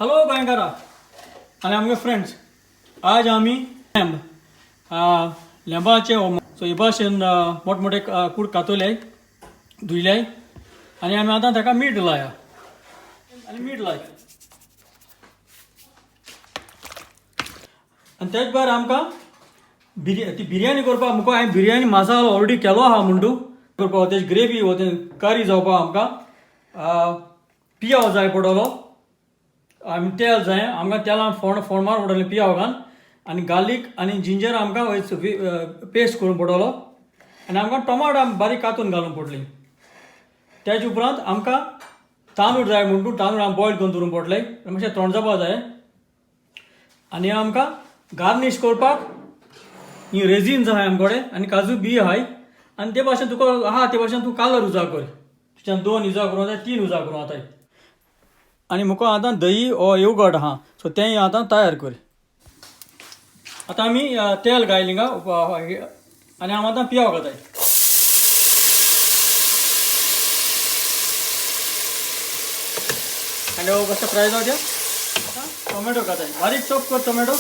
Hello गोंयकारा आनी आमगे friends, आज आमी लॅम्ब लॅम्बाचे सो हे भाशेन मोठमोठे कूड कातोले, धुयले आनी आमी आतां ताका मीठ लाया आनी मीठ लाय आनी तेच भायर आमकां ती बिरयानी करपाक मुखार हांवें बिरयानी मसालो ऑलरेडी केलो आहा म्हणटू करपाक तेजी ग्रेवी वो तें करी जावपाक आमकां पियाव जाय पडटलो. आमी तेल जाय आमकां, तेलान फोण फोण मार पडटलें पियाव घालून आनी गार्लीक आनी जिंजर आमकां पेस्ट करूंक पडटलो आनी आमकां टोमाटो बारीक कातून घालूंक पडली. तेज उपरांत आमकां तांदूळ जाय म्हणटू तांदूळ आमी बॉयल करून दवरूंक पडले, मातशें तोंड जावपा जाय. आनी आमकां गार्नीश करपाक ही रेजीन्स आहाय आमचे कडेन आनी काजू बी आहाय आनी ते भाशेन तुका आहा ते भाशेन तूं कालर उजा कर, तुज्यान दोन उजा करूं जाय, तीन उजा करूं जाताय. आनी मुका आतां दही हो योगर्ट आहा सो तें आतां तयार कर. आतां आमी तेल घायलें हिंगा आनी हांव आतां पियाव घाताय. आनी हो कशें फ्राय जावं द्या. आतां टोमॅटो घाताय, बारीक चॉप कर टोमॅटो.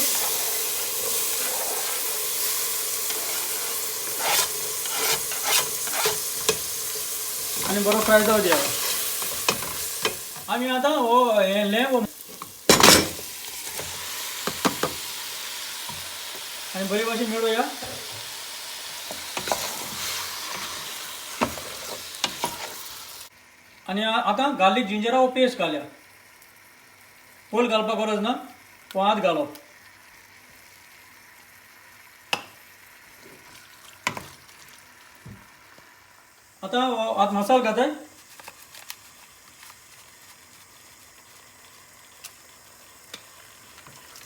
आनी बरो फ्राय जावं दिया. आमी आतां हो हें लेंब आनी बरी भाशेन मेळोया. आनी आतां गार्लीक जिंजरा हो पेस्ट घालया, पोल घालपाक गरज ना, हो आत घालप. आतां आत मसाल घाताय.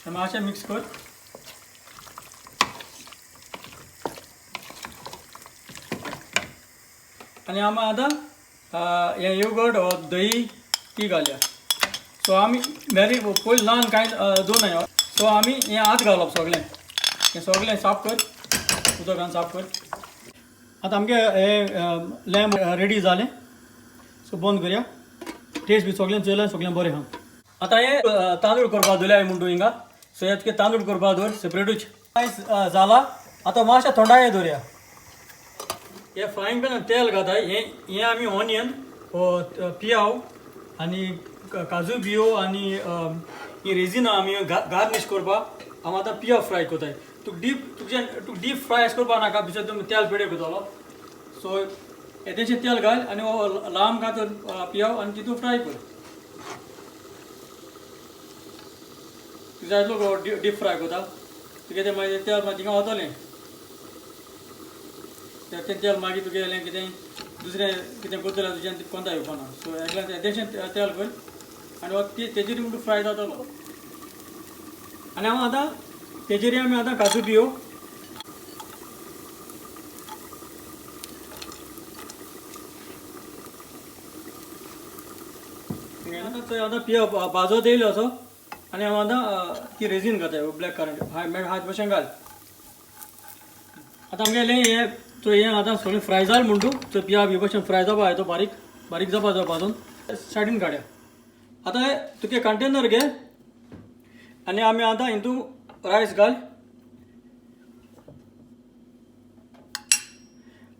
मातशें मिक्स कर. आनी आमी आतां हें योगर्ट हो दही ती घालया. सो आमी मॅरी पयलीं ल्हान कांय दोन सो आमी हें आत घालप सगळें, हें सगळें साफ कर, उदकान साफ कर. आतां आमगे हें लॅम्ब रेडी जालें, सो बंद करया. टेस्ट बी सगळें चोयलें, सगळें बरें आहा. आतां हें तांदूळ करपाक दवरले हांवें म्हणटू हिंगा. सो हे तुगे तांदूळ करपाक दवर सेपरेटूच जाला. आतां मातशें थोंडाये दवरया. हे फ्रायंग पॅनान तेल घाताय. हें हें आमी ऑनियन पियाव आनी काजू बियो आनी ही रेजिनां आमी गार्निश करपाक हांव आतां पियाव फ्राय करताय. तुका डीप तुज्यान तुका डीप फ्राय अशें करपाक नाका, भितर तुमी तेल पेडे करतलो. सो येदेशें तेल घाल आनी हो लांब घात पियाव आनी तितून फ्राय कर. तुका जाय इतलो डीप फ्राय करता तुगे तें मागीर तेल मागीर थिंगा वतलें, तें तेल मागीर तुगेलें कितें दुसरें कितें करतलें तुज्यान कोंता येवपाना. सो एकल्यान येदेशें तेल कर आनी तेजेर म्हणटू फ्राय जातलो. आनी हांव आतां तेजेर आमी आतां काजू बियो आतां चोय आतां पियो भाजत येयलो असो. आनी हांव आतां ती रेजीन घाताय ब्लॅक करंट हात भशेन घाल. आतां आमगेलें हें चोय हें आतां सगळें फ्राय जालें म्हणटू चोय पिया बी भशेन फ्राय जावपा तो बारीक बारीक जावपा जाय भाजून सायडीन काडया. आतां हें तुगे कंटेनर घे आनी आमी आतां हितू रायस घाल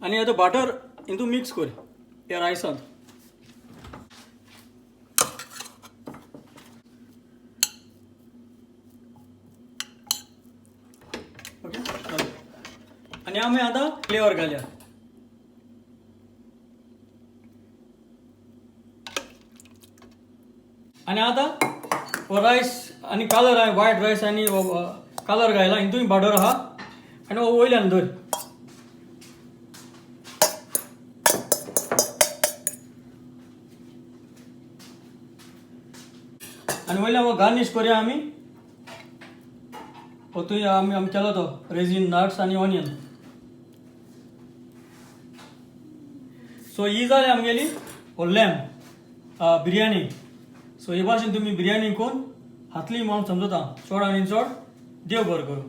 आनी आतां बटर हितू मिक्स कर ह्या रायसांत. ओके, आनी आमी आतां फ्लेवर घालया. आनी आतां हो रायस आनी कलर हांवें व्हायट रायस आनी कलर घायला, हितून बॉर्डर आहा आनी हो वयल्यान धर. आनी वयल्यान हो गार्निश करया आमी. हो तुवें आमी आमी केलो तो रेजीन नट्स आनी ऑनियन. सो ही जाली आमगेली हो लॅम्ब बिरयानी. सो हे भाशेन तुमी बिरयानी करून खातली म्हूण समजता. चड आनी चड देव बरें करूं.